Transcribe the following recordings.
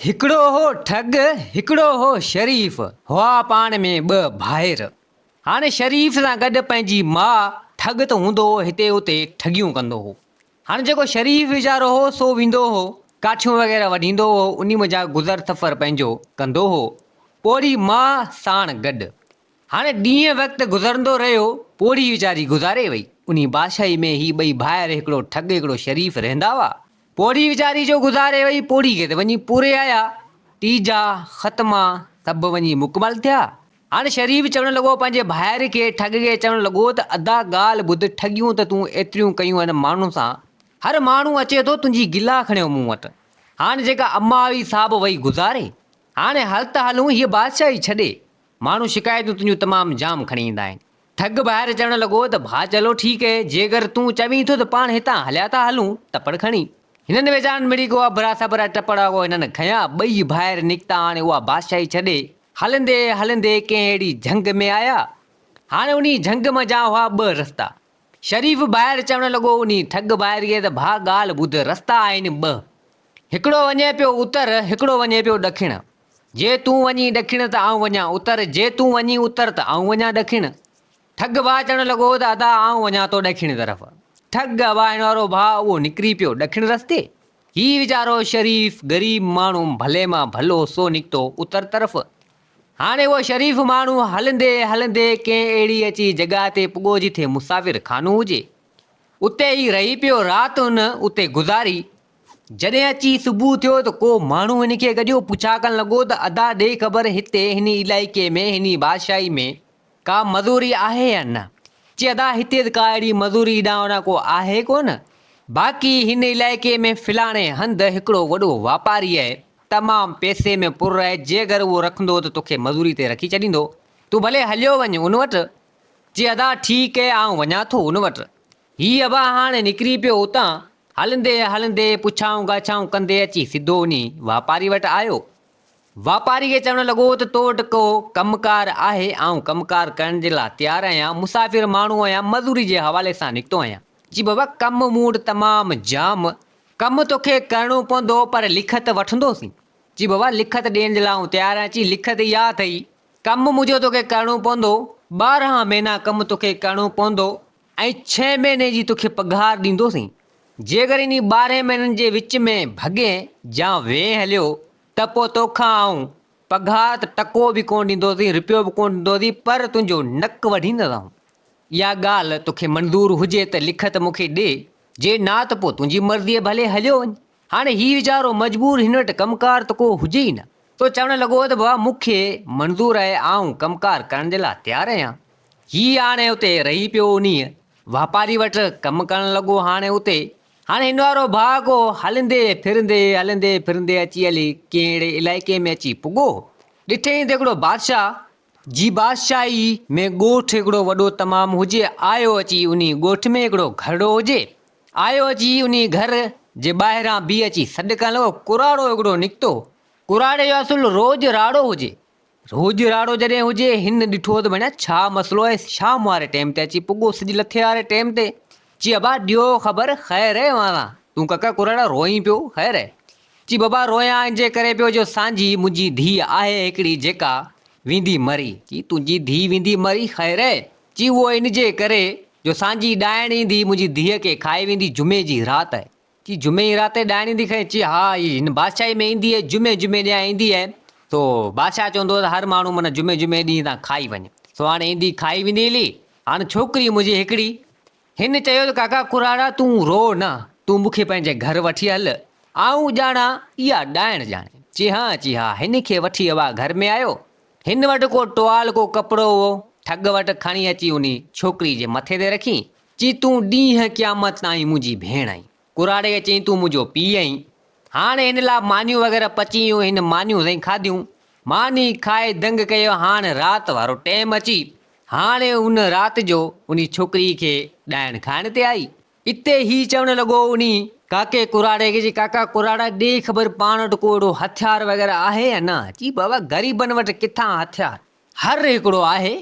هڪڙو هو ٺڳ، هڪڙو هو شريف، هئا پاڻ ۾ ٻه ڀائر. هاڻي شريف سان گڏ پنهنجي ماء، ٺڳ ته هوندو هو هتي هتي ٺڳيون ڪندو هو. هاڻي جيڪو شريف ويچارو هو سو ويندو هو، ڪاٺيون وغيره وڍيندو هو، انهي منجهان گذر سفر پنهنجو ڪندو هو. پوڙهي ماء ساڻ گڏ. هاڻي ڏينهن وقت گذرندو رهيو، پوڙهي ويچاري گذاري وئي. انهي بادشاهي ۾ هي ٻئي ڀائر هڪڙو ٺڳ هڪڙو شريف رهندا هئا. پوڙهي ويچاري جو گذاري وئي، پوڙهي کي ته وڃي پوري آيا. ٽيجا، ختما سڀ وڃي مڪمل ٿيا. هاڻي شريف چوڻ لڳو پنهنجي ڀائر کي، ٺڳ کي چوڻ لڳو ته ادا ڳالهه ٻڌ، ٺڳيون ته تون ايتريون ڪيون آهن ماڻهن سان، هر ماڻهو اچي ٿو تنهنجي گلا کڻيو مون وٽ. هاڻي جيڪا اما هئي سا به وئي گذاري. هاڻي هل ته هلون هيء بادشاهي ڇڏي. ماڻهو شڪايتون تنهنجون تمام جام کڻي ايندا آهن. ٺڳ ٻاهر چوڻ لڳو ته ڀاء چلو ٺيڪ اهي، جيڪر تون چوين ٿو ته پاڻ هتان هليا ٿا هلون، ٽپڙ کڻي. هنن ويچارن مڙئي ڪو اڀرا سڀرا ٽپڙ اڳو هنن کنيا، ٻئي ڀائر نڪتا هاڻي اها بادشاهي ڇڏي، هلندي هلندي ڪنهن اهڙي جهنگ ۾ آيا. هاڻي انهي جهنگ منجهان هئا ٻه رستا. شريف ڀائر چوڻ لڳو انهي ٺڳ ڀائر کي ته ڀاء ڳالهه ٻڌ، رستا آهن ٻه. هڪڙو وڃي پيو اتر، هڪڙو وڃي پيو ڏکڻ. جي تون وڃين ڏکڻ ته آئون وڃان اتر، جي تون وڃين اتر ته آئون وڃان ڏکڻ. ٺڳ ڀاء چوڻ لڳو ته ادا آئون وڃان ٿو ڏکڻ طرف. ٺڳ اواهڻ وارو ڀاء اهو نڪري پيو ڏکڻ رستي. هي ويچارو شريف غريب ماڻهو ڀلي مان ڀلو سو نڪتو اتر طرف. هاڻي اهو شريف ماڻهو هلندي هلندي ڪنهن اهڙي اچي جڳهه تي پڳو جٿي مسافر خانو هجي. اتي ئي رهي پيو رات هن اتي گذاري. جڏهن اچي صبح ٿيو ته ڪو ماڻهو هن کي گڏيو پڇا ڪرڻ لڳو ته ادا ڏي خبر هتي هن علائقي ۾ هن بادشاهي ۾ ڪا مزوري آهي يا نه؟ چي ادا هتي ته ڪا اهڙي مزوري هيڏانهن هوڏانهن ڪو آهي ڪونه باقي هن علائقي ۾ فلاڻي هنڌ هڪڙو وڏو واپاري آهي تمام پئسي ۾ پر آهي جيڪر اهو رکندو ته توکي مزوري تي رکي ڇڏيندو تون ڀلي هليو وڃ ان وٽ. چي ادا ٺيڪ اهي آئون وڃان ٿو ان وٽ. هي ابا هاڻي نڪري پيو اتان، هلندي هلندي پڇائون ڳاڇائون ڪندي اچي سڌو انهي واپاري وٽ آيو. واپاري کي چوڻ لڳو ته تو وٽ ڪو ڪم ڪار آهي، آئون ڪم ڪار ڪرڻ جي لاء تيار آهيان، مسافر ماڻهو آهيان، مزوري جي حوالي سان نڪتو آهيان. چي بابا ڪم مون وٽ تمام جام، ڪم توکي ڪرڻو پوندو پر لکت وٺندوسين. چي بابا لکت ڏيڻ جي لاء آئون تيار آهيان، چي لکت اها اٿئي، ڪم منهنجو توکي ڪرڻو پوندو، 12 مهينا ڪم توکي ڪرڻو پوندو ۽ ڇهين مهيني جي توکي پگهار ڏيندوسين. جيڪر انهي 12 مهينن جي وچ ۾ ڀڳين يا وئين هليو ته پوء توکان آئون پگهار ته ٽڪو به ڪونه ڏيندوسين، رپيو به ڪونه ڏيندوسين، پر تنهنجو نڪ وڍيندس آئون. اها ڳالهه توکي منظور هجي ته لکت مون کي ڏي، جي نه ته پوء تنهنجي مرضيء ڀلي هليو وڃ. هاڻي هي ويچارو مجبور هن وٽ ڪم ڪار ته ڪو هجي ئي نه. سو چوڻ لڳو ته بابا مون کي منظور آهي آئون ڪم ڪار ڪرڻ جي لاء تيار آهيان. هي هاڻي اتي رهي پيو انهيء واپاري وٽ ڪم ڪرڻ لڳو هاڻي اتي هاڻي هن وارو ڀاء ڪو هلندي ڦرندي هلندي ڦرندي اچي هلي ڪنهن اهڙي علائقي ۾ اچي پڳو. ڏٺئين ته هڪڙو بادشاهه جي بادشاهي ۾ ڳوٺ هڪڙو وڏو تمام هجي آيو اچي انهي ڳوٺ ۾ هڪڙو گهرڙو هجي آيو اچي انهي گهر جي ٻاهران بيهي اچي سڏ ڪرڻ لڳو، ڪراڙو هڪڙو نڪتو. ڪراڙي جو اصل روڄ راڙو هجي. روڄ راڙو جڏهن هجي، هن ڏٺو ته ڀڻيا ڇا مسئلو آهي، شام واري ٽيم تي اچي پڳو سج لٿي واري ٽيم تي. چي ابا ڏيو خبر خير اهي اوهان سان؟ تون ڪڪ ڪراڙا روئين پيو، خير اهي؟ چي بابا روئان ان جي ڪري پيو جو سانجهي منهنجي ڌيء آهي هڪڙي جيڪا ويندي مري. چي تنهنجي ڌيء ويندي مري، خير اهي؟ چي اهو ان جي ڪري جو سانجهي ڏائڻ ايندي منهنجي ڌيء کي کائي ويندي جمعي جي رات آهي. چي جمعي جي رات تي ڏائڻ ايندي کائي؟ چي ها هي هن بادشاهي ۾ ايندي آهي جمعي جمعي ڏينهن ايندي آهي. سو بادشاهه چوندو هو ته هر ماڻهو معنيٰ جمعي جمعي ڏينهن تان کائي وڃي. سو هاڻي ايندي کائي ويندي هلي. هاڻي ڇوڪري منهنجي هڪڙي. هن چيو ته ڪاڪا ڪراڙا تون رو نه تون مون کي پنهنجي گهر وٺي هل. آئون ڄاڻان اها ڏائڻ ڄاڻي. چي ها چي ها هن کي وٺي اوا گهر ۾ آيو. هن وٽ ڪو ٽوال ڪو ڪپڙو هو، ٺڳ وٽ کڻي اچي انهي ڇوڪري جي مٿي تي رکين، چي تون ڏينهن قيامت تائين منهنجي ڀيڻ آهين. ڪراڙي کي چيائين تون منهنجو پيء آهين. هاڻي هن لاء مانيون وغيره پچيون، هن مانيون سائين کاڌيون. ماني کائي دنگ ڪيو، هاڻ رات وارو ٽيم اچي، هاڻي ان رات جو انهي ڇوڪري کي ڏائڻ کائڻ تي آئي. اتي هي چوڻ لڳو انهي ڪاڪي ڪراڙي کي، چي ڪاڪا ڪراڙا ڏي خبر پاڻ وٽ ڪو اهڙو هٿيار وغيره آهي يا نه؟ چي بابا غريبن وٽ ڪٿان هٿيار، هر هڪڙو آهي،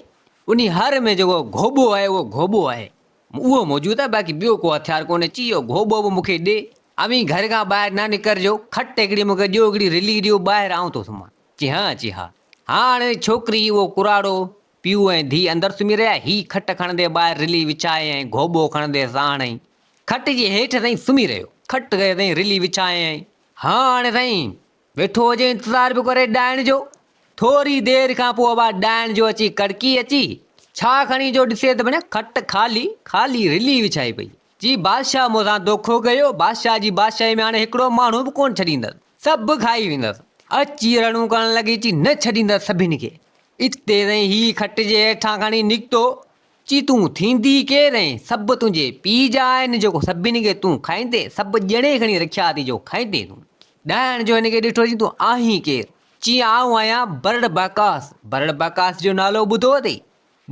انهي هر ۾ جيڪو گهوٻو آهي اهو گهوٻو آهي، اهو موجود آهي باقي ٻيو ڪو هٿيار ڪونهي، چي اهو گهوٻو به مون کي ڏي. اوهين گهر کان ٻاهر نه نڪرجو، کٽ هڪڙي مون کي ڏيو، هڪڙي رلي ڏيو، ٻاهر آئون ٿو سمهان. چي ها، چي ها. هاڻ ڇوڪري اهو ڪراڙو، پيء ۽ ڌيء اندر سمهي رهيا. هي کٽ کڻندي ٻاهر رلي وڇائي ۽ گهوٻو کڻندي ساڻ ۽ کٽ جي هيٺ سائين سمهي رهيو. کٽ کي سائين رلي وڇائي ۽ هاڻ سائين ويٺو هجي انتظار پيو ڪري ڏائڻ جو. ٿوري دير کان پوء اها ڏائڻ جو اچي ڪڙڪي اچي ڇا کڻي جو ڏسي ته ڀڻيا کٽ خالي خالي رلي وڇائي پئي. چي بادشاهه مون سان دوکو ڪيو، بادشاهه جي بادشاهي ۾ هاڻي هڪڙو ماڻهو به ڪونه ڇڏيندس، سڀ کائي ويندس. اچي رڙون ڪرڻ لڳي چي نه ڇڏيندس سڀني کي. اتي سائين هي کٽ جي هيٺان کڻي نڪتو، چي تون ٿيندي ڪير ۽ سڀ تنهنجي پيء جا آهن جيڪو سڀني کي تون کائيندين، سڀ ڄڻي کڻي رکيا اٿئي جو کائيندين تون. ڏائڻ جو هن کي ڏٺو چي تون آهين ڪير؟ چي آئون آهيان برڙ باڪاس. برڙ باڪاس جو نالو ٻڌو اٿئي؟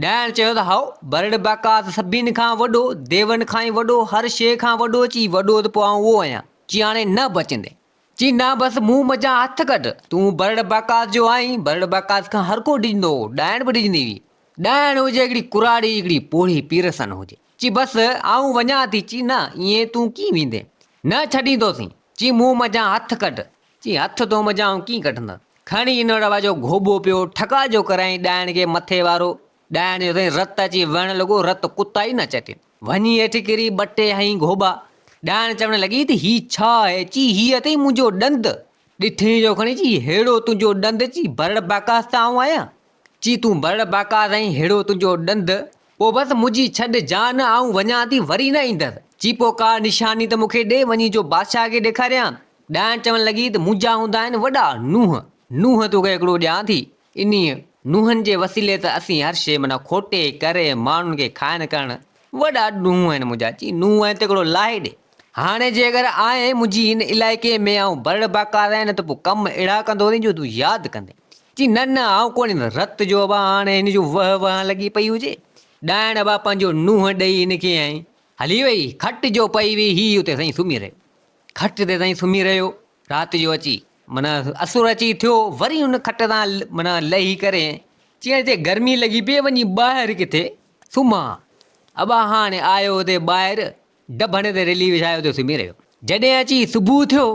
ڏائڻ چيو ته هائو، برڙ باڪاس سڀني کان وڏو، ديون کان ئي وڏو، هر شيء کان وڏو، چي وڏو ته پوء آئون اهو آهيان. چي هاڻي نه بچندين. چي نه بس مون منجهان هٿ ڪڍ، تون برڙ باڪاس جو آهين، برڙ باڪاس کان هر ڪو ڊڄندو هو، ڏائڻ به ڊڄندي هئي. ڏائڻ هجي هڪڙي ڪراڙي، هڪڙي پوڙهي پيرسن هجي. چي بس آئون وڃان ٿي، چي نه ائين تون ڪيئن ويندين؟ نه ڇڏيندوسين. چي مون منجهان هٿ ڪڍ. چي هٿ تو منجهان آئون ڪيئن ڪڍندس؟ کڻي ان روا جو گهوٻو پيو ٺڪا جو ڪرايائين ڏائڻ کي مٿي وارو. ڏائڻ جو سائين رت اچي وهڻ لڳو، رت ڪتا ئي نه چٽين. وڃي هيٺ ڪري ٻه ٽي هنئين گهوٻا. ڏائڻ چوڻ لڳي ته هي ڇا آهي؟ چي هي اٿئي منهنجو ڏند. ڏٺئين جو کڻي چي ههڙو تنهنجو ڏند؟ چي برڙ باڪاس ته آئون آهيان. چي تون برڙ باڪاس آهين ههڙو تنهنجو ڏند؟ پوء بس منهنجي ڇڏ جان آئون وڃان ٿي وري نه ايندس. چي پوء ڪا نشاني ته مون کي ڏي وڃي جو بادشاهه کي ڏيکاريان. ڏائڻ چوڻ لڳي ته منهنجا هوندا آهن وڏا نونهن. نونهن توکي هڪڙو ڏيان ٿي. انهيء نونهن جي وسيلي ته اسين هر شيء معنيٰ کوٽي ڪري ماڻهن کي کائڻ ڪرڻ وڏا نونهن آهن منهنجا. چي نونهن آهن ته هڪڙو لاهي ڏي. هاڻي جي اگر آئين منهنجي هن علائقي ۾ آئون برڙ باڪار آهيان نه ته پوء ڪم اهڙا ڪندوسين جو تون ياد ڪندين. چي نه نه آئون ڪونه ايندس. رت جو ابا هاڻي هن جو وهه وهان لڳي پئي هجي. ڏائڻ ابا پنهنجو نونهن ڏئي هن کي ۽ هلي وئي. کٽ جو پئي هئي هي اتي سائين سمهي رهيو. کٽ تي سائين سمهي رهيو. رات جو اچي معنيٰ اسر اچي ٿيو وري ان کٽ تان معنيٰ لهي ڪري چي هتي گرمي لڳي پئي وڃي ٻاهر ڪٿي سمهان. ابا هاڻي آيو اتي ٻاهر ڊڀڻ تي رلي وڇائي اتي سمهي رهيو. جڏهن اچي صبح ٿيو،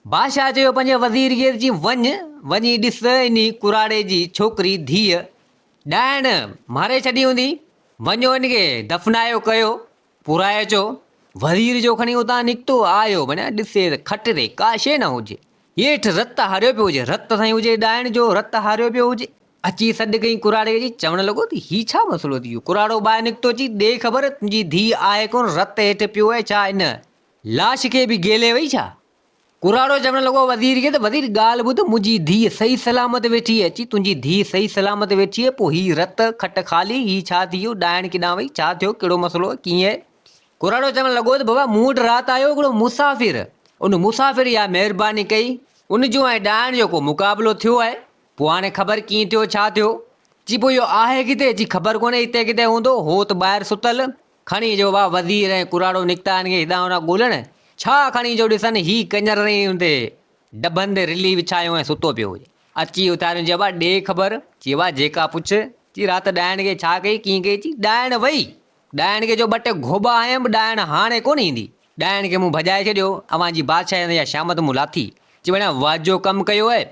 بادشاهه چيو پنهنجي وزير کي ته چي وڃ، وڃي ڏس انهي ڪراڙي جي ڇوڪري ڌيء ڏائڻ ماري ڇڏي هوندي، وڃو ان کي دفنايو ڪيو، پورائي اچو. وزير جو کڻي اتان نڪتو، آيو وڃان ڏسي ته کٽ تي ڪا شيء نه هجي. هيٺ رت هاريو پيو هجي، رت سائين هجي ڏائڻ جو رت هاريو پيو هجي. اچي سڏ ڪئي ڪراڙي کي، چوڻ لڳو ته هي ڇا مسئلو ٿي ويو؟ ڪراڙو ٻاهر نڪتو اچي ڏي خبر تنهنجي ڌيء آهي ڪونه، رت هيٺ پيو آهي، ڇا ان لاش کي به گيلي وئي ڇا؟ ڪراڙو چوڻ لڳو وزير کي ته وزير ڳالهه ٻڌ، منهنجي ڌيء صحيح سلامت ويٺي آهي. اچي تنهنجي ڌيء صحيح سلامت ويٺي آهي، پوء هي رت، کٽ خالي، هي ڇا ٿي ويو، ڏائڻ ڪيڏانهن وئي، ڇا ٿيو، ڪهڙو مسئلو آهي، ڪيئن آهي؟ ڪراڙو چوڻ لڳو ته بابا مون وٽ رات آيو هڪڙو مسافر، ان مسافر اها مهرباني ڪئي، ان جو ۽ ڏائڻ جو ڪو مقابلو ٿيو آهي، پوء هاڻي خبر ڪيئن ٿيو ڇا ٿيو؟ چي پوء اهو آهي ڪٿي؟ چي خبر ڪونهي هتي ڪٿي هوندو، هو ته ٻاهر ستل. کڻي جو وا وزير ۽ ڪراڙو نڪتا هن کي هيڏانهن هوڏانهن ڳولڻ، ڇا کڻي جو ڏسن هي ڪڃر رئي ان تي ڊڀن تي رلي وڇايو ۽ ستو پيو هجي. اچي اٿاريون چي ابا ڏي خبر، چي ابا جيڪا پڇ، چي رات ڏائڻ کي ڇا ڪئي ڪيئن ڪئي، چي ڏائڻ وئي ڏائڻ کي جو ٻه ٽي گهوٻا هنيم، ڏائڻ هاڻي ڪونه ايندي. ڏائڻ کي مون ڀڄائي ڇڏيو. اوهان جي بادشاهي اندر اها شامت مون لاٿي. چي ڀيڻا واجهو ڪم ڪيو اهي.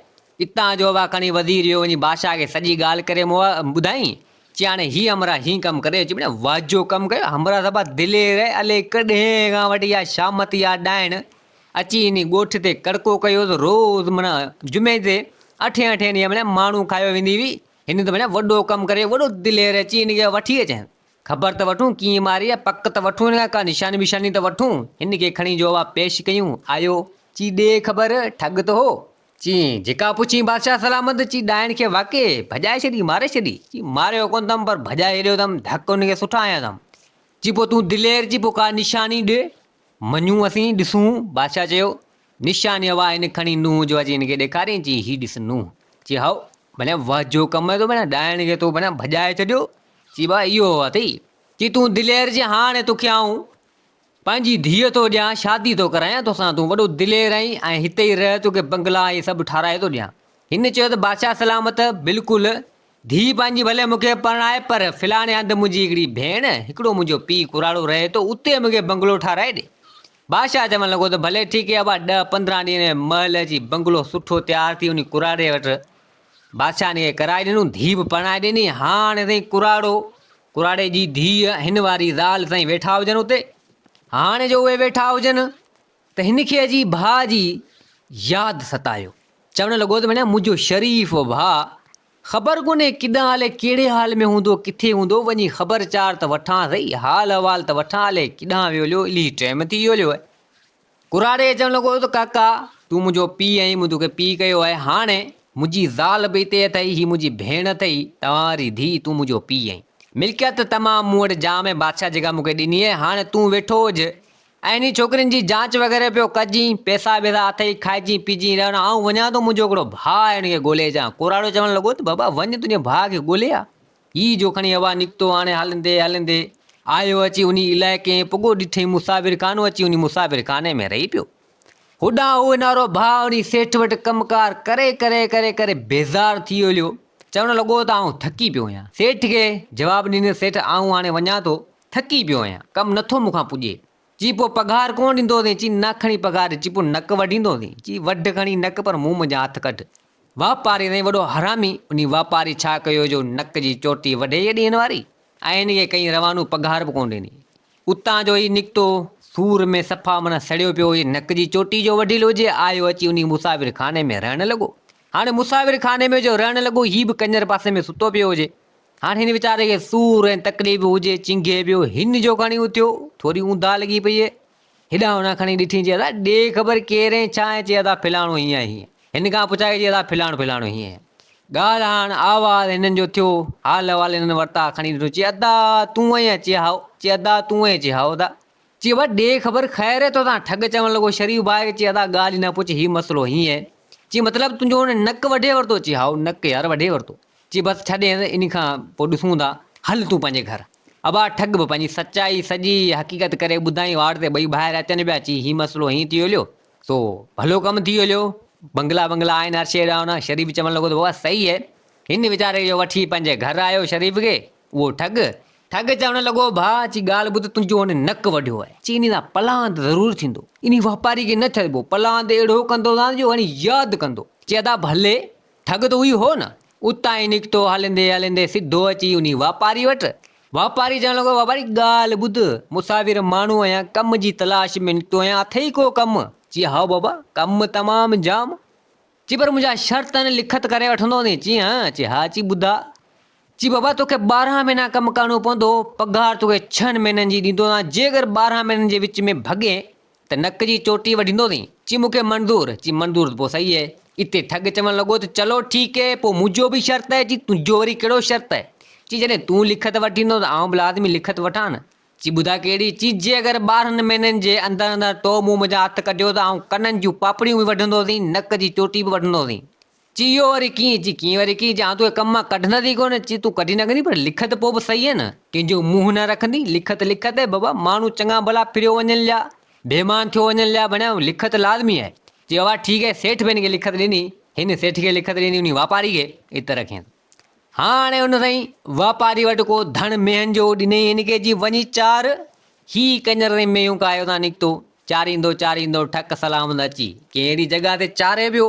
اتان جو اها کڻي وزير ويو وڃي بادشاهه کي سڄي ڳالهه ڪري مون ٻڌائين. چي هاڻي هي همراهه هين ڪم ڪري. چي ڀيڻا واجهو ڪم ڪيو. همراهه صفا دلير اهي. الائي ڪڏهن کان وٺي اها شامت اها ڏائڻ اچي انهي ڳوٺ تي ڪڙڪو ڪيو ته روز معنيٰ جمعي تي اٺين اٺين ڏينهن معنيٰ ماڻهو کايو ويندي هئي. هن ته ڀيڻا وڏو ڪم ڪري وڏو دلير اچي هن کي وٺي اچين. خبر ته وٺون ڪيئن ماري آ، پڪ ته وٺون هن کان ڪا نشاني بشاني ته وٺون. هن کي کڻي جو اها پيش ڪيون. آيو. چي ڏي خبر، ٺڳ ته هو. چي جيڪا پڇين بادشاهه سلامت. چي ڏائڻ کي واقعي ڀڄائي ڇڏي، ماري ڇڏي. چي ماريو ڪونه اٿم پر ڀڄائي ڇڏيو اٿم، ڌڪ هن کي سٺا هنيا اٿم. چي پوء تون دلير، چي پوء ڪا نشاني ڏي. مڃون اسين ڏسون. بادشاهه چيو، نشاني اها هن کڻي نوح جو اچي هن کي ڏيکارين، چي هي ڏس نوح. چي هائو، ڀليان واه جو ڪم آهي تو ڀليان ڏائڻ کي تو ڀليان ڀڄائي ڇڏيو. چي ڀاء اهو اٿئي. چي تون دلير چي هاڻي توکي آئون پنهنجي ڌيء ٿو ڏيان، شادي ٿو ڪرايان توسان، تون وڏو دلير آهين ۽ هتي ئي رهه توکي بنگلا ۽ سڀ ٺاراهي ٿو ڏيان. هن چيو ته بادشاهه سلامت، بلڪل، ڌيء پنهنجي ڀلي مون کي پرڻائي پر فلاڻي هنڌ منهنجي هڪڙي ڀيڻ، هڪڙو منهنجو پيء ڪراڙو رهي ٿو، اتي مون کي بنگلو ٺاراهي ڏي. بادشاهه چوڻ لڳو ته ڀلي ٺيڪ ابا ڏهه 15 ڏينهن ۾ محل اچي بنگلو سٺو تيار ٿي انهي ڪراڙي وٽ بادشاهه هن کي ڪرائي ڏنو ڌيء به پرڻائي ڏني هاڻ سائين ڪراڙو ڪراڙي جي ڌيء هن واري زال سائين ويٺا هجن اتي هاڻ جو اهي ويٺا هجن ته هن کي اچي ڀاء جي ياد ستايو چوڻ لڳو ته معنيٰ منهنجو شريف ڀاء خبر ڪونهي ڪيڏانهن الائي ڪهڙي حال ۾ هوندو، ڪٿي هوندو، وڃي خبر چار ته وٺان سهي، حال احوال ته وٺان الائي ڪيڏانهن ويو هليو، الهي ٽيم ٿي ويو هليو آهي. ڪراڙي چوڻ لڳو ته ڪاڪا، تون منهنجو پيء آهين، مون توکي پيء ڪيو آهي، هاڻي منهنجي زال به هتي اٿئي، هي منهنجي ڀيڻ اٿئي، توهان واري ڌيء، تون منهنجو پيء آهين. ملڪيت تمام مون وٽ جام آهي، بادشاهه جيڪا مون کي ڏني آهي، هاڻي تون ويٺو هج ۽ انهي ڇوڪرين جي جانچ وغيره پيو ڪجين، پئسا ٻيسا اٿئي، کائجين پيجين رهڻ، آئون وڃان ٿو منهنجو هڪڙو ڀاء آهي ان کي ڳولي اچان. ڪوراڙو چوڻ لڳو ته بابا وڃ تنهنجي ڀاء کي ڳولي آ. هي جو کڻي هوا نڪتو هاڻي هلندي هلندي آيو اچي انهي علائقي ۾ پڳو ڏٺئين مسافر خانو اچي انهي مسافر خاني ۾ رهي پيو. هوڏانهن هو انارو ڀاء انهي سيٺ وٽ ڪم ڪار ڪري ڪري ڪري ڪري بيزار ٿي هليو. چوڻ لڳو ته آئون ٿڪي پيو آهيان. سيٺ کي جواب ڏنس سيٺ آئون هاڻي وڃان ٿو. ٿڪي پيو آهيان، ڪم نٿو مون کان پڄي. چي پوء پگهار ڪونه ڏيندوسين؟ چي نه کڻي پگهار ڏي. چي پوء نڪ وڍيندوسين؟ چي وڍ کڻي نڪ پر مون منجهان هٿ ڪڍ. واپاري سائين وڏو حرامي، انهي واپاري ڇا ڪيو جو نڪ جي چوٽي وڍي ڇڏي هن واري ۽ هن کي ڪئين روانو پگهار به ڪونه ڏني. اتان جو هي نڪتو، سور ۾ صفا معنيٰ سڙيو پيو هجي، نڪ جي چوٽي جو وڍيل هجي، آيو اچي انهي مسافر خاني ۾ رهڻ لڳو. هاڻي مسافر خاني ۾ جو رهڻ لڳو، هي به ڪڃر پاسي ۾ ستو پيو هجي. هاڻ هن ويچاري کي سور ۽ تڪليف هجي، چنگهي پيو. هن جو کڻي اٿيو، ٿوري اونداهه لڳي پئي. هيڏانهن هوڏانهن کڻي ڏٺي، چي ادا ڏي خبر ڪير ۽ ڇا آهين؟ چي ادا فلاڻو هيئن آهي هيئن. هن کان پڇا ڪئي، چي ادا فلاڻو فلاڻو هيئن آهي. ڳالهه هاڻ آواز هنن جو ٿيو، حال احوال هنن ورتا، کڻي ڏٺو، چي ادا تون آهين؟ چي هائو. چي ادا تون آهين؟ چي هائو ادا. چي ابا ڏي خبر خير اٿو تان ٺڳ چوڻ لڳو شريف ڀاء کي چي ادا ڳالهه ئي نه پڇ هي مسئلو هيئن آهي چي مطلب تنهنجو هن نڪ وڍي ورتو چي هائو نڪ يار وڍي ورتو چي بس ڇڏ انهي کان پوء ڏسون ٿا هل تون پنهنجي گهر ابا ٺڳ به پنهنجي سچائي سڄي حقيقت ڪري ٻڌائين واڙ تي ٻئي ڀائر اچن پيا چي هي مسئلو هيئن ٿي هليو سو ڀلو ڪم ٿي هليو بنگلا بنگلا آهن هر شيء ڏانهن شريف چوڻ لڳو ته بابا صحيح آهي هن ويچاري جو وٺي پنهنجي گهر آيو شريف کي اهو ٺڳ ٺڳ چوڻ لڳو، ڀاء، چي ڳالهه ٻڌ، تنهنجو هن نڪ وڍيو آهي. چي انهي سان پلاند ضرور ٿيندو. انهي واپاري کي نه ڇڏبو. پلاند اهڙو ڪندوسانس جو وڃي ياد ڪندو. چي ادا ڀلي، ٺڳ ته اهوئي هو نه. اتان ئي نڪتو، هلندي هلندي سڌو اچي انهي واپاري وٽ. واپاري چوڻ لڳو، واپاري، ڳالهه ٻڌ، مسافر ماڻهو آهيان، ڪم جي تلاش ۾ نڪتو آهيان، اٿئي ڪو ڪم؟ چي هائو بابا، ڪم تمام جام. چي پر منهنجا شرط آهن، لکت ڪري وٺندو ني؟ چي ها، چي ها، چي ٻڌاء. چي بابا توکي 12 مهينا ڪم ڪرڻو پوندو، پگهار توکي ڇهن مهينن جي ڏيندوسان، جيڪر 12 مهينن جي وچ ۾ ڀڳين ته نڪ جي چوٽي وڍيندوسين. چي مون کي منظور؟ چي منظور ته پوء صحيح آهي. اتي ٺڳ چوڻ لڳو ته چلو ٺيڪ آهي، پوء منهنجو به شرط آهي. چي تنهنجو وري ڪهڙو شرط آهي؟ چي جڏهن تون لکت وٺيندو ته آئون به لازمي لکت وٺان نه. چي ٻڌاء ڪهڙي؟ چي جي اگر 12 مهينن جي اندر اندر تو مون منهنجا هٿ ڪڍيو ته آئون ڪنن جون پاپڙيون به وڍندوسين، نڪ جي چوٽي به وڍندوسين. چي اهو وري ڪيئن؟ چي ڪيئن وري ڪيئن؟ چي آئون توکي ڪم مان ڪڍندس ئي ڪونه. چي تون ڪڍي نه ڪندين پر لکت پوء به صحيح آهي نه، ڪنهن جو منهن نه رکندين، لکت لکت آهي بابا، ماڻهو چڱا ڀلا ڦريو وڃن ليا، بيمان ٿيو وڃن ليا، بڻيا لکت لازمي آهي. چي بابا ٺيڪ آهي، سيٺ به هن کي لکت ڏني، هن سيٺ کي لکت ڏني، انهي واپاري کي ات رکيائين. هاڻي ان سائين واپاري وٽ ڪو ڌڻ مينهن جو ڏنئي هن کي جي وڃي چار، هي ڪڃر سائين مينهون ڪاهي اتان نڪتو، چاريندو چاريندو ٺڪ سلامت اچي ڪنهن اهڙي جڳهه تي چاري پيو.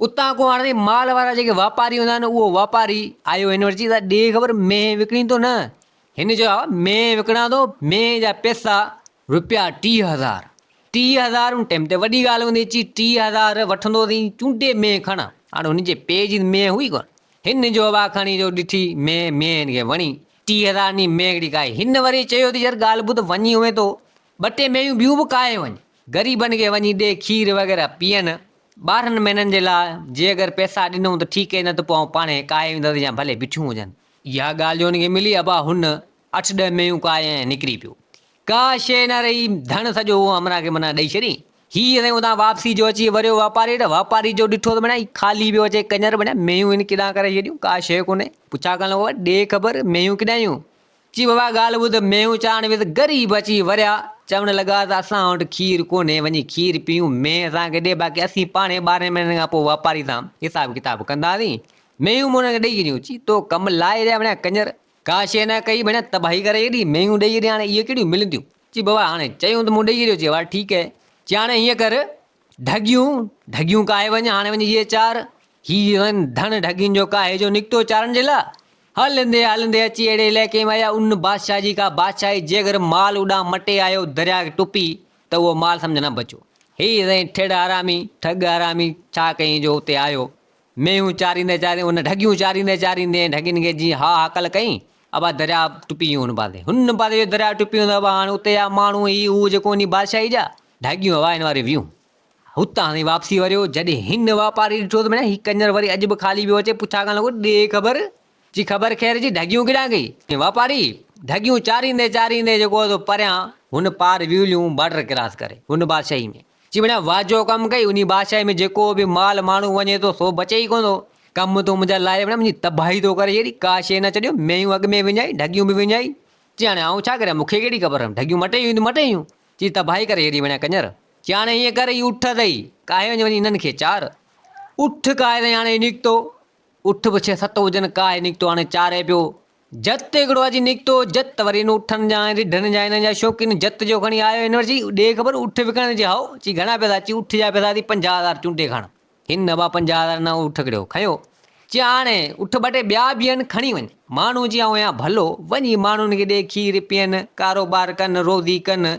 اتان ڪو هاڻي سائين مال وارا جيڪي واپاري هوندا آهن اهو واپاري آيو هن وٽ چي ته ڏي خبر مينهن وڪڻين ٿو نه؟ هن چيو ها مينهن وڪڻان ٿو، مينهن جا پئسا رپيا 30,000. 30,000 ان ٽيم تي وڏي ڳالهه هوندي چي 30,000 وٺندو سين چونڊي مينهن کڻ. هاڻي هن جي پيء جي مينهن هئي ڪونه. هن جو هوا کڻي جو ڏٺي مينهن، مينهن هن کي وڻي. 30,000 ني مينهن هڪڙي ڪاهي. هن وري چيو ته يار ڳالهه ٻڌ وڃي هئين ٿو ٻه ٽي مينهيون ٻيون به ڪاهي وڃ. غريبن کي وڃي ڏي کير وغيره پيئن. 12 مهينن جي لاء جي اگر پئسا ڏنئون ته ٺيڪ آهي نه ته پوء آئون پاڻهي ڪاهي ويندس يا ڀلي بيٺيون هجن. اها ڳالهه جو هن کي ملي ابا هن اٺ ڏهه مينهيون ڪاهي ۽ نڪري پيو. ڪا شيء نه رهي، ڌڻ سڄو اهو همراهه کي معنيٰ ڏئي ڇڏيائين. هي سائين اتان واپسي جو اچي وريو واپاري وٽ، واپاري جو ڏٺو ته معنيٰ هي خالي پيو اچي ڪڃر معنيٰ مينهيون هن ڪيڏانهن ڪري ڇڏيون، ڪا شيء ڪونهي. پڇا ڪرڻ لڳو ڏي خبر مينهيون ڪيڏانهن ويون؟ چي بابا ڳالهه ٻڌ، مينهيون چارڻ ويس، غريب اچي وريا، چوڻ لڳا ته اسان وٽ کير ڪونهي، وڃي کير پيئون، مينهن اسان کي ڏي، باقي اسين پاڻهي 12 مهينن کان پوء واپاري سان حساب ڪتاب ڪنداسين. مينهيون مون هن کي ڏئي ڇڏيون. چي تو ڪم لاهي رهيا معنيٰ ڪڃر. ڪا شيء نه ڪئي ڀڻيا تباهي ڪري ڇڏي، مينهيون ڏئي ڇڏي هاڻي اهي ڪهڙيون ملنديون. چي بابا هاڻي چيون ته مون ڏئي ڇڏيو. چي وا ٺيڪ اهي. چي هاڻي هيئن ڪر ڍڳيون ڍڳيون ڪاهي وڃ هاڻي وڃي اهي چار. هي ڌڻ ڍڳين جو ڪاهي جو نڪتو چارڻ جي لاء. هلندي هلندي اچي اهڙي علائقي ۾ آيا ان بادشاهه جي ڪا بادشاهي جيگر مال اڏام مٽي آيو درياء کي ٽپي ته اهو مال سمجهه نه بچيو. هي سائين ٺڙ حرامي، ٺڳ حرامي ڇا ڪيائين جو اتي آيو. مينهون چاريندي چاريندي ان ڍڳيون چاريندي چاريندي ۽ ڍڳين کي جيئن ها هڪل ڪئين، ابا درياء ٽپي ويون هن پاسي. هن پاسي جو درياء ٽپي ويون ته ابا هاڻي اتي جا ماڻهو هي هو جيڪو انهي بادشاهي جا، ڍڳيون هوا هن واري ويون. هتان سائين واپسي وريو، جڏهن هن واپاري ڏٺو ته ڀيڻا هي ڪڃر وري اڄ به خالي پيو اچي، پڇا ڪرڻ لڳو، ڏي خبر، چي خبر خير جي، ڍڳيون ڪيڏانهن گئي؟ واپاري، ڍڳيون چاريندي چاريندي جيڪو هو سو پريان هن پار ويوليون بارڊر ڪراس ڪري، هن بادشاهي ۾. چي ڀيڻا واهه جو ڪم ڪئي، انهي بادشاهي ۾ جيڪو به مال ماڻهو وڃي ٿو سو بچي ئي ڪونه ٿو. ڪم تون منهنجا لاهي ڀيڻا منهنجي تباهي ٿو ڪري ڇڏي، ڪا شيء نه ڇڏيو، مينهون اڳ ۾ وڃائي، ڍڳيون به وڃائي. چي هاڻي آئون ڇا ڪريان، مون کي ڪهڙي خبر، ڍڳيون مٽي ويون ته مٽي ويون. چي تباهي ڪري ڇڏي ڀيڻا ڪڃر. چي هاڻي ائين ڪر هي اٺ اٿئي، ڪاهي وڃ وڃي انهن کي چار. اٺ ڪاهي تائين هاڻي نڪتو، اٺ به ڇهه ست هجن، ڪاهي نڪتو هاڻي چاري پيو. جت هڪڙو اچي نڪتو، جت وري ان اٺن جا ۽ رڍن جا انهن جا شوقين جت جو کڻي آيو هن وٽ چي ڏي خبر اٺ وڪڻڻ چي هائو چي گهڻا پئسا چي اٺ جا پئسا ٿي 50 هزار چونڊي کڻ هن ابا 50 هزار نه اٺ ڪڙيو کنيو چي هاڻي اٺ ٻه ٽي ٻيا به آهن کڻي وڃ ماڻهو چي آئون آهيان ڀلو وڃي ماڻهن کي ڏي کير پيئن ڪاروبار ڪن روزي ڪن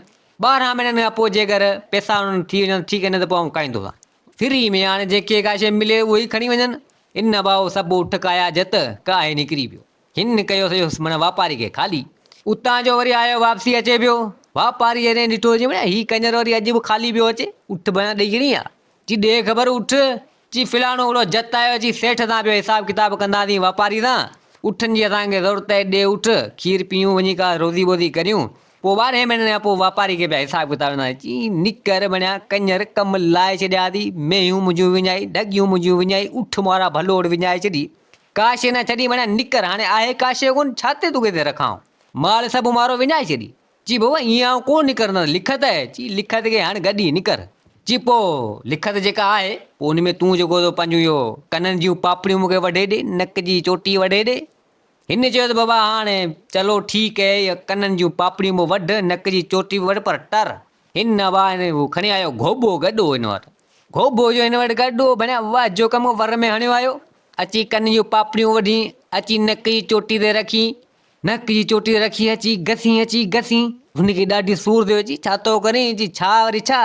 12 مهينن کان پوء جيڪر پئسا انهن ٿي وڃن ٺيڪ نه ته پوء آئون کائيندوسان فري ۾ هاڻي جيڪي ڪا شيء ملي اهي ئي کڻي وڃن. ان ڀائو سڀ اٺ ڪاهيا جت ڪاهي نڪري ويو. هن ڪيو سڄو معنيٰ واپاري کي خالي. اتان جو وري آيو واپسي اچي پيو. واپاري جڏهن ڏٺو چي معنيٰ هي ڪڃر وري اڄ به خالي پيو اچي. اٺ بنا ڏئي ڇڏي ها. چي ڏي خبر اٺ. چي فلاڻو هڪڙو جت آيو اچي سيٺ سان پيو حساب ڪتاب ڪنداسين واپاري سان. اٺن جي اسان کي ضرورت آهي ڏي اٺ. کير پيئون وڃي ڪا روزي بوزي ڪريون. پوء ٻارهين مهينن کان پوء واپاري کي پيا حساب ڪتاب ڏنا. چي، نڪر بڻيا، ڪڃر ڪم لائي ڇڏيا اٿئي، مينهون منهنجون وڃائي، ڍڳيون منهنجون وڃائي، اٺ مارا ڀلوڙ وڃائي ڇڏي. ڪا شيء نه ڇڏي بڻيا، نڪر هاڻي آهي ڪا شيء ڪونه، ڇا تي توکي هتي رکانء؟ مال سڀ مارو وڃائي ڇڏي. چي، بابا ائين آئون ڪونه نڪرندس، لکت آهي. چي، لکت کي هڻ گڏي، نڪر. چي، پوء لکت جيڪا آهي، پوء ان ۾ تون جيڪو سو پنهنجون اهو ڪنن جون پاپڙيون مون کي وڍي ڏي، نڪ جي چوٽي وڍي ڏي. هن چيو ته بابا هاڻي چلو ٺيڪ اهي، اهي ڪنن جون پاپڙيون به وڍ، نڪ جي چوٽي به وڍ پر ٽر. هن ابا هن هو کڻي آيو گهوٻو گڏو هن وٽ. گهوٻو جو هن وٽ گڏو ڀڻيا واهه جو ڪم ور ۾ هڻيو آيو. اچي ڪن جون پاپڙيون وڍين، اچي نڪ جي چوٽي تي رکين. نڪ جي چوٽي تي رکي اچي گسين اچي گسين. هن کي ڏاڍي سور ٿيو چي ڇا ٿو ڪرين؟ چي ڇا وري ڇا؟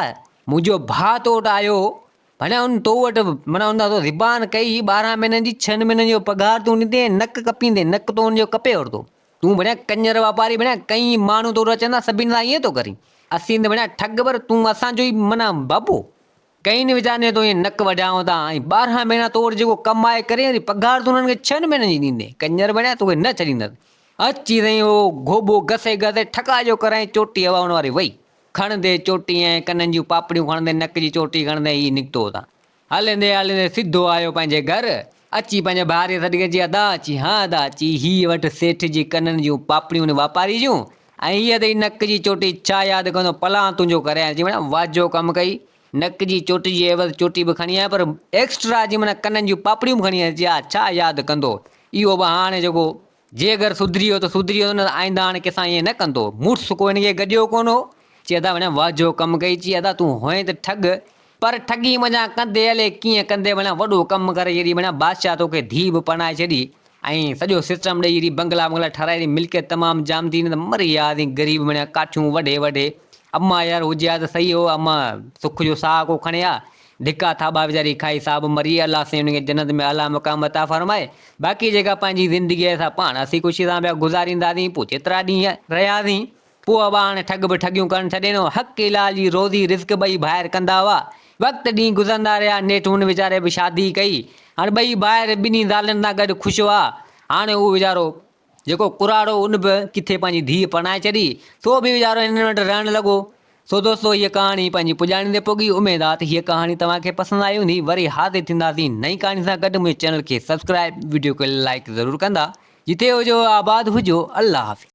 منهنجو ڀاء تو وٽ آيو هو. ڀڻيا ان تو وٽ معنيٰ ان تو زبان ڪئي هي 12 مهينن جي ڇهن مهينن جو پگهار تون ڏيندين نڪ ڪپيندين نڪ تو ان جو ڪپي ورتو تون ڀڻيا ڪڃر واپاري ڀڻيا ڪئين ماڻهو تو وٽ اچن ٿا سڀني سان ائين ٿو ڪرين اسين ته ڀڻيا ٺڳ پر تون اسان جو ئي معنيٰ بابو ڪئين ويچارن جو تو ائين نڪ وڍيائون ٿا ۽ 12 مهينا تو وٽ جيڪو ڪم آهي ڪرين وري پگهار تون انهن کي ڇهن مهينن جي ڏيندين ڪڃر ڀڻيا توکي نه ڇڏيندس اچي سائين اهو گهوٻو گسي گسي ٺڪا جو ڪرائين چوٽي هوا ان واري وئي کڻندي چوٽي ۽ ڪنن جون پاپڙيون کڻندي نڪ جي چوٽي کڻندي هي نڪتو اتان. هلندي هلندي سڌو آيو پنهنجي گهر. اچي پنهنجي ڀائري سڏ ڪيائين، چي ادا، چي ها ادا، چي هي وٺ سيٺ جي ڪنن جون پاپڙيون ۽ واپاري جون ۽ هيء اٿئي نڪ جي چوٽي ڇا ياد ڪندو پلان تنهنجو ڪريان چي معنيٰ واجهو ڪم ڪئي نڪ جي چوٽي جي عيوض چوٽي به کڻي آيو پر ايڪسٽرا جي معنيٰ ڪنن جون پاپڙيون به کڻي آيو چي ها ڇا ياد ڪندو اهو به هاڻي جيڪو جي اگر سڌري ويو ته سڌري ويو نه ته آئنده هاڻي ڪنهن سان ائين نه ڪندو. مڙس ڪو هن کي گڏيو ڪونه هو. چي ادا وڻيا واهه جو ڪم ڪئي. چي ادا تون هئين ته ٺڳ، پر ٺڳي منجهان ڪندي الئي ڪيئن ڪندي وڻيا وڏو ڪم ڪري ڇڏي وڻيا بادشاهه توکي ڌيء به پرڻائي ڇڏي ۽ سڄو سسٽم ڏئي ڇڏي بنگلا بنگلا ٺهرائي ڇڏي ملڪيت تمام جام ٿي نه ته مري وياسين غريب وڻيا ڪاٺيون وڍي وڍي اما يار هجي ها ته صحيح هو اما سک جو ساهه ڪو کڻي ها ڌڪا ٿاٻا ويچاري کائي سا به مري الله سائين ان کي جنت ۾ اعليٰ مقام عطا فرمائي باقي جيڪا پنهنجي زندگي آهي سا پاڻ هسي خوشي سان پيا گذارينداسين پوء جيترا ڏينهن رهياسين پوء ابا هاڻي ٺڳ به ٺڳيون ڪرڻ ڇڏي ڏنو حق حلال جي روزي رزق ٻئي ڀائر ڪندا هئا وقت ڏينهن گذرندا رهيا نيٺ هن ويچاري به شادي ڪئي هاڻي ٻئي ڀائر ٻنهي زالن سان گڏ خوش هئا هاڻي هو ويچارو جيڪو ڪراڙو ان به ڪٿي پنهنجي ڌيء پرڻائي ڇڏي، سو به ويچارو هنن وٽ رهڻ لڳو. سو دوستو هيء ڪهاڻي پنهنجي پڄاڻي تي پڳي، اميد آ ته هيء ڪهاڻي توهان کي پسند آئي هوندي، وري حاضر ٿينداسين نئين ڪهاڻي سان گڏ، منهنجي چينل کي سبسڪرائب، وڊيو کي لائيڪ ضرور ڪندا، جتي هجو آباد هجو، الله حافظ.